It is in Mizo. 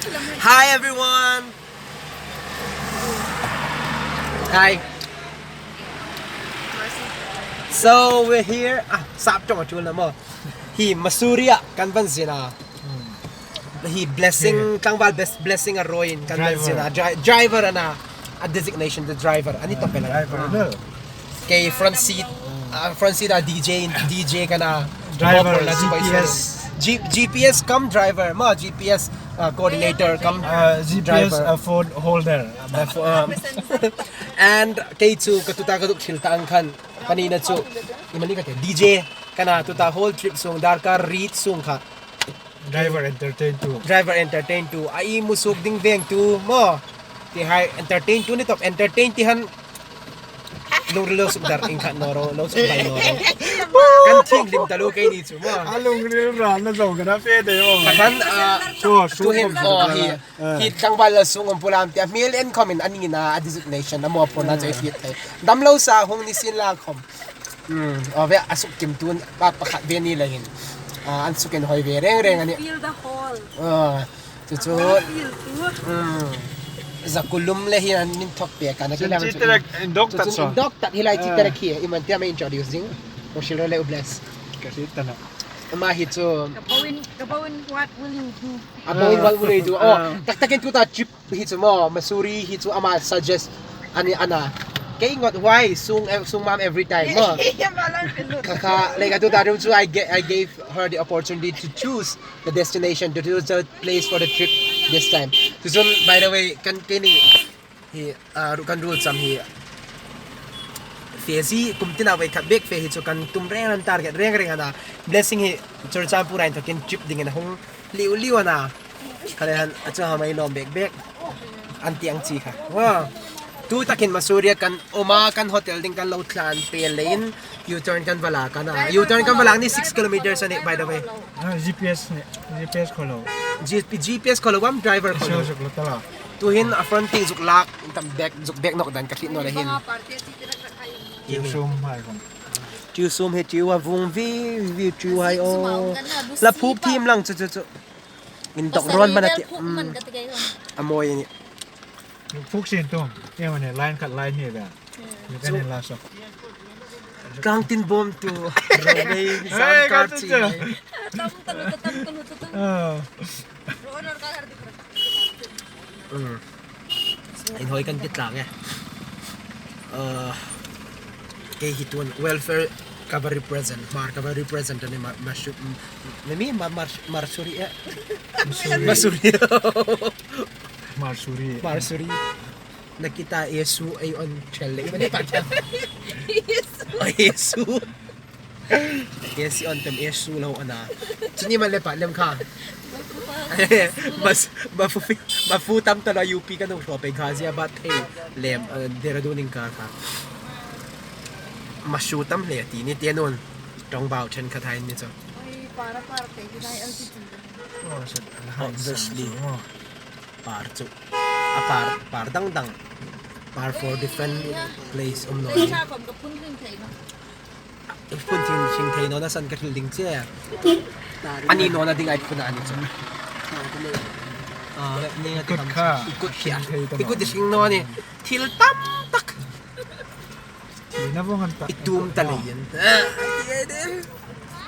Hi everyone. Hi. So we're here. Ah, sap tong atul na mo. Hi Masuria kan van zina. Hi blessing tlangval best blessing a roin kan van zina driver ana a designation the driver ani to pela. Driver. Kay front seat front seat a DJ DJ kana Driver, GPS. G, GPS come driver ma GPS coordinator come GPS driver. Phone holder. And kei chu ka tuta ka duk thil ta ang khan kanina chu imani ka te DJ kana tuta whole trip sung darkar read sung kha Driver entertain tu. Driver entertain tu ai musuk ding veng tu mo ti hai entertain tu ni top entertain ti han lung lo suk dar ing khat noro lo suk bai noro kan thing lim talu ke ni chu mo Alung ril ran na zo kana fe de o. Kan Chu tu hin oh hi hi tlangval la sung om pulam ti mil en khom in ani na a designation na mo phon na chai fit thai dam lo sa hung ni sin la khom o ve asuk kim tun pa pakhat ve ni la hin an sukin hoi ve reng reng ani Feel the hall. Chu chu Feel tu. Zakulum le hi an min thok pe kana Chin chi terek dok tat so. Dok tat hilai chi terek hi iman tia ma introducing o shilo le bless. Ka si tana. Ma hi chu Kapawin, kapawin, what will you do? About what will you do? Oh, tak takin tu ta trip hi chu mo Masuri hi chu ama suggest ani ana kay ngot why sung sung mom every time mo. Kaka like atu ta chu I get I gave her the opportunity to choose the destination to choose the place for the trip this time. So by the way kan kini hi kan rule sam hi fezi kumtina wai khat bek fe hi chu kan tum reng an target reng reng ana blessing hi churcha pura in thokin trip ding in hong liu liu ana khale han acha hamai lom bek bek an tiang chi kha wa tu takin Masuria kan oma kan hotel ding kan lo tlan pe lane U-turn kan wala kana U-turn kan wala ni 6 kilometers ani by the way. GPS ne GPS kholo. GPS kholo wam driver kholo. Sure suk tala. Tu hin a front ting zuk lak tam back zuk back nok dan ka thlit no la hin. Chiu sum hai khom. Chiu sum he chiu a vung vi vi chiu hai o. La phup thim lang chu chu chu. In tok ron mana ti. Amoy ni. Phuk sin tum. Ye mane line khat line he ba. Ni kan la sok. Tlang tin bom tu. Romei zam kar chi. Tam talu tam talu tam. In hoi kan ti tlang e. Kei hi tuan welfare ka va represent mar ka va represent ani ma mi ma marsuri e Masuri Marsuri Marsuri nakita Yesu ay on chelle iman pa kya Yesu Yesu on tem Yesu lo ana chuni man le pa lem kha mas mafu mafu tam tala UP ka nung shopping kha zia bat hey lem Dehradun ka kha ma shu tam le ti ni te nun tong bao chen kha thai ni cho para para te hi altitude. Obviously par chu a par par dang dang par for different place um no Cha kom ka phun thing thei no. Phun thing thing thei no na san ka thil ding che ani no na ding ai phun ani chu ni kut kha kut khia kut sing no ni thil tam tak na vong han ta itum ta lein.